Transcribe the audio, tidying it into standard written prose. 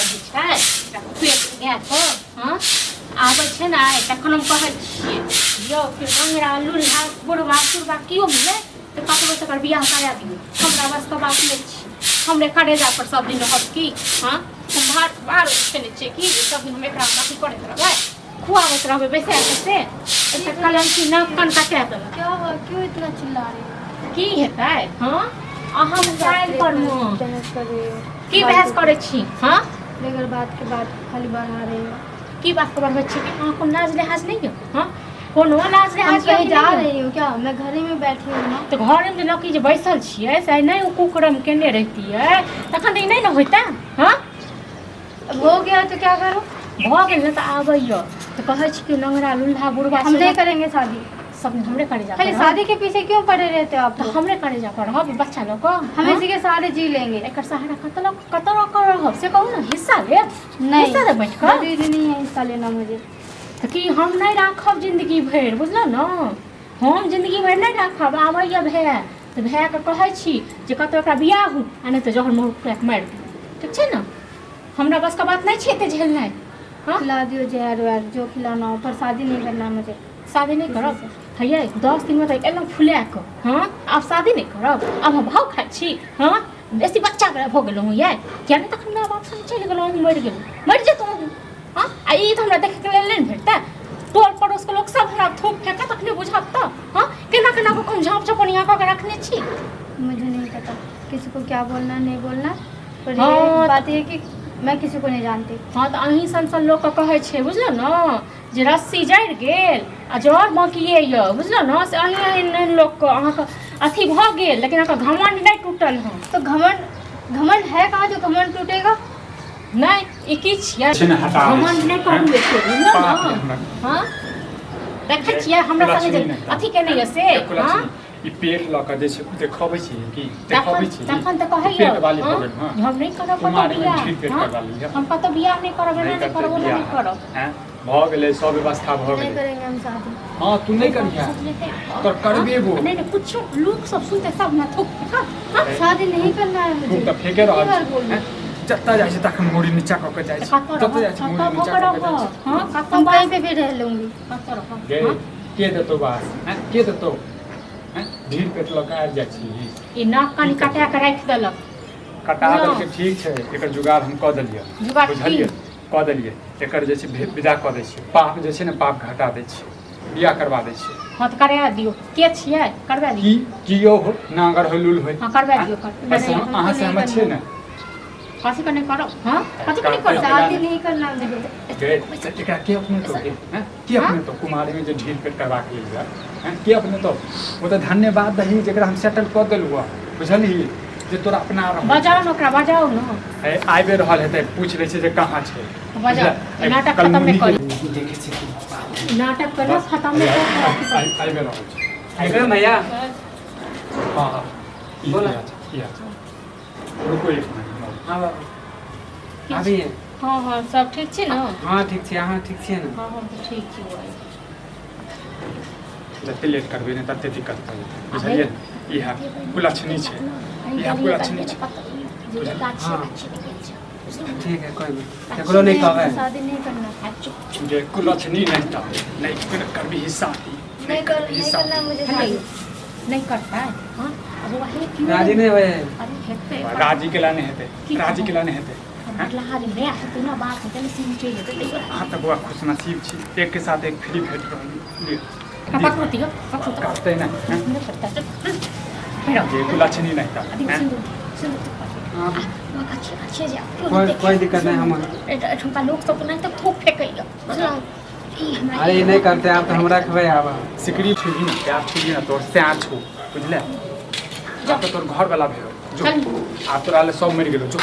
रहै छै एकरा पेट गायके। हँ, आबै छै ने आइ, तखन हम कहै छियै यौ कि लंगड़ा लुल्हा बुढ़वा सुढ़वा केओ मिले तऽ कतबो तकर बियाह करा दियौ, हमरा बसके बात नहि छै। हमरे करेजा पर सब दिन रहत की? हँ, हम भार भार उठेने छियै कि जे सब दिन हम एकरा अथी करैत रहबै, खुआबैत रहबै बैसा कऽ? से एकटा कलंकी नाक कान कटा देलक। क्या हुआ? क्यों इतना चिल्ला रहे हो? की हेतै? हँ, अहाँ मोबाइल पर मे बहस कर रहे हो। की बहस करै छी? हँ, बगैर बात के बात खाली बढ़ा रहे हो। की बात के बढ़बै छी? अहाँ कोनो लाज लिहाज नहि यऽ? हँ, कोनो लाज हम लिहाज कहीं यऽ जा कि नहि? रही हूँ क्या? मैं घर ही में बैठी हूँ ना। तऽ घरेमे जे लौकी जे बैसल छियै से नहि ओ कुकरम केने रहितियै तखन तऽ ई नहि ने होइतै। हँ। अब हो गया तो क्या करूँ? भऽ गेल ने तऽ आबैए तऽ कहै छी कि लंगड़ा लुल्हा बुढ़वा हम नहीं करेंगे शादी। सब हमरे करे जा खाली शादी के पीछे क्यों पड़े रहते हो आप तऽ लोग? हमरे करे जा रहब बच्चा लऽ कऽ। हम हँ? इसी के सहारे जी लेंगे। एकर सहारा कतऽ लऽ कतऽ लऽ कऽ रहब से कहू ने, हिस्सा लेब? नहीं। हिस्सा देब बैठ कऽ? जरूरी नहीं है हिस्सा लेना मुझे। तऽ की हम नहि राखब जिन्दगी भरि, बुझलहुँ ने? हम जिन्दगी भरि नहि राखब। आबैए भाय तऽ भायके कहै छी जे कतहु एकरा बियाहू आ नहि तऽ जहर मोहर खुआ कऽ मारि दियौ। ठीक छै ने? हमरा बसके बात नहि छै एते झेलनाइ। हँ। खिला दियो जहर वहर जो खिलाना हो, पर शादी नहीं करना है मुझे। शादी नहि करब? हैया, 10 दिनमे तऽ एलहुँ फुला कऽ। हँ, आब शादी नहि करब? आब हम भाव खाइ छी? हँ, बेसी बच्चा बला भऽ गेलहुँ ये। किया नहि तखन माय बाप संग चलि गेलहुँ? मरि गेलहुँ, मरि जेतहुँ। हँ, आ ई तऽ हमरा देखैके लेल नहि ने भेटतै। टोल पड़ोसके लोक सब हमरा थूक फेंकत, तखने बुझत तऽ। हँ, केना केना कऽ हम झाँप चपनिया कऽ के रखने छी। मुझे नहीं पता किसी को क्या बोलना नहीं बोलना, पर हाँ, ये तो- बात ये है कि मैं किसी को नहीं जानती। हँ, तऽ अहीं सन सन लोकके कहै छै, बुझलहुँ ने, जे रस्सी जड़ि गेल आ जड़ बाँकिए यऽ, बुझलहुँ ने? से अहीं एहन एहन लोकके अहाँके अथी भऽ गेल, लेकिन अहाँके घमण्ड नहि टूटल हँ। तो घमंड, घमंड है कहाँ जो घमंड टूटेगा? नहि, ई की छियै? छै ने, हटा दै घमण्ड छियै, नहि करू हैं? एते, बुझलहुँ पाप ने? यै हमरा। हँ, देखै छियै हमरा संगे जे लक्ष्मी नहि। अथी केने यऽ से। एको हँ। लक्ष्मी। ई पेट लऽ कऽ जे छै देखबै छी की देखबै तखन छी? तखन तऽ कहैयौ पेट वाली हँ, भऽ गेल। हँ। जे हम नहि करब कतौ कुमारी में बियाह। ठीक पेट हँ? करवा लिअ। हम कतौ बियाह नहि करब, एना नहि नहि करतै करब, ओना नहि बियाह। करब। हैं? भऽ गेलै, सब व्यवस्था भऽ नहीं गेलै। करेंगे हम शादी। हँ, तू नहि करिहे। तोर करबे गो। नहि नहि, कुछो लोक सब सुनते सब ने थूक फेकत। हँ? शादी नहीं करना है मुझे। तू तऽ फेके रहल कितनी बार छी। बोलूं? हैं? जतऽ जाइ छै तखन मुड़ी नीचा कऽ के जाइ छै। कतऽ जतऽ रहब? जाइ छै मुड़ी कतऽ भऽ नीचा कऽ कऽ के जाइ रहब? छै। हँ, कतऽ हम बास कहीं पे भी रह लूंगी। कतऽ रहब? गे हँ? के देतौ बास? हैं? के देतौ? हैं? ढील पेट लऽ कऽ आबि जाइ छी। ई नाक कानी कटा कऽ राखि देलक। कटा नहि। देलकै, ठीक छै, एकर जुगाड़ हम कऽ देलियै। जुगाड़ की? बुझलियै, कऽ देलियै। एकर जे छै विदा कऽ दै छियै। पाप जे छै ने, पाप घटा दै छियै, बियाह करबा दै छियै। हँ, तऽ करा दियौ। के छियै? करबा दियौ। की कियो हो, नांगर हो, लूल हो। हँ, करबा दियौ, कर ऐसे हम अहाँ से हम छियै ने। कथी के नहि करब? हँ, कथी के नहि करब? शादी नहीं करना मुझे। गे, तऽ एकरा के अपने तो गे? हैं? के अपने तो कुमारी में जे ढील पेट करबा के लेल हैं, के अपने तो? ओ तऽ धन्यवाद दही जेकरा हम सेटल कऽ देलहुँ। बुझलही जे तोरा अपना रहल। बजाउ ने ओकरा, बजाउ ने। है, आबि रहल हेतै, पूछि लै छै जे कहाँ छै। बजाउ। बुझलह? नाटक खतम नहि करू। देखै छियै की बात। नाटक केना खतम नहि करू। आबि रहल छै। विक्रम भैया। हाँ हाँ, ई बोला। ई अच्छा, ई अच्छा। रुको एक मिनट, हम आबै। हाँ बाबू, अभी है। हँ हँ, सब ठीक छी ने? हाँ, ठीक छी। अहाँ ठीक छियै ने? हँ, हम तऽ ठीक छी बौआ। जते लेट करबै ने तते दिक्कत भऽ जेतै, बुझलियै? इएह कुलक्षणी छै, इएह कुलक्षणी छै। हाँ। ठीक है, कोई नहीं, ककरो नहीं कहबै। शादी नहीं करना। जे कुलक्षणी नहि तऽ नहि करबी शादी। नहीं कर, नहीं करना मुझे शादी। नहि करतै? हँ, आ बौआ हे, क्यों? राजी नहीं होए। अरे हेतै। राजी केला नहि हेतै, राजी केला नहि हेतै? लाज नहि हेतै ने, बात हेतै ने, सीन चलि जेतै तैयो। अहाँ तऽ बौआ खुशनसीब छी, एक के साथ एक फ्री भेट रहल। लिअ। पकड़ू दियौ, पकड़ू तऽ। करतै ने, हैं? नहि करतै। फेर जे कुलक्षणी नहि तऽ दियौ। हैं? सिन्दूर, सिन्दूर। हाँ। अच्छे अच्छे जे कोई कोई दिक्कत नहीं हमर। एठुनका लोक सब नहि तऽ थूक फेकैया, बुझलहुँ? ई हमरा अरे ई नहीं करते, आब तऽ हमरा खबै आब। सिकरी छुही ने, प्यार छुही ने, तोर सैं छू, बुझले? आब तऽ तोर घरवाला भेल जो। चल। आब तोरा ले सब मरि गेलो, जो।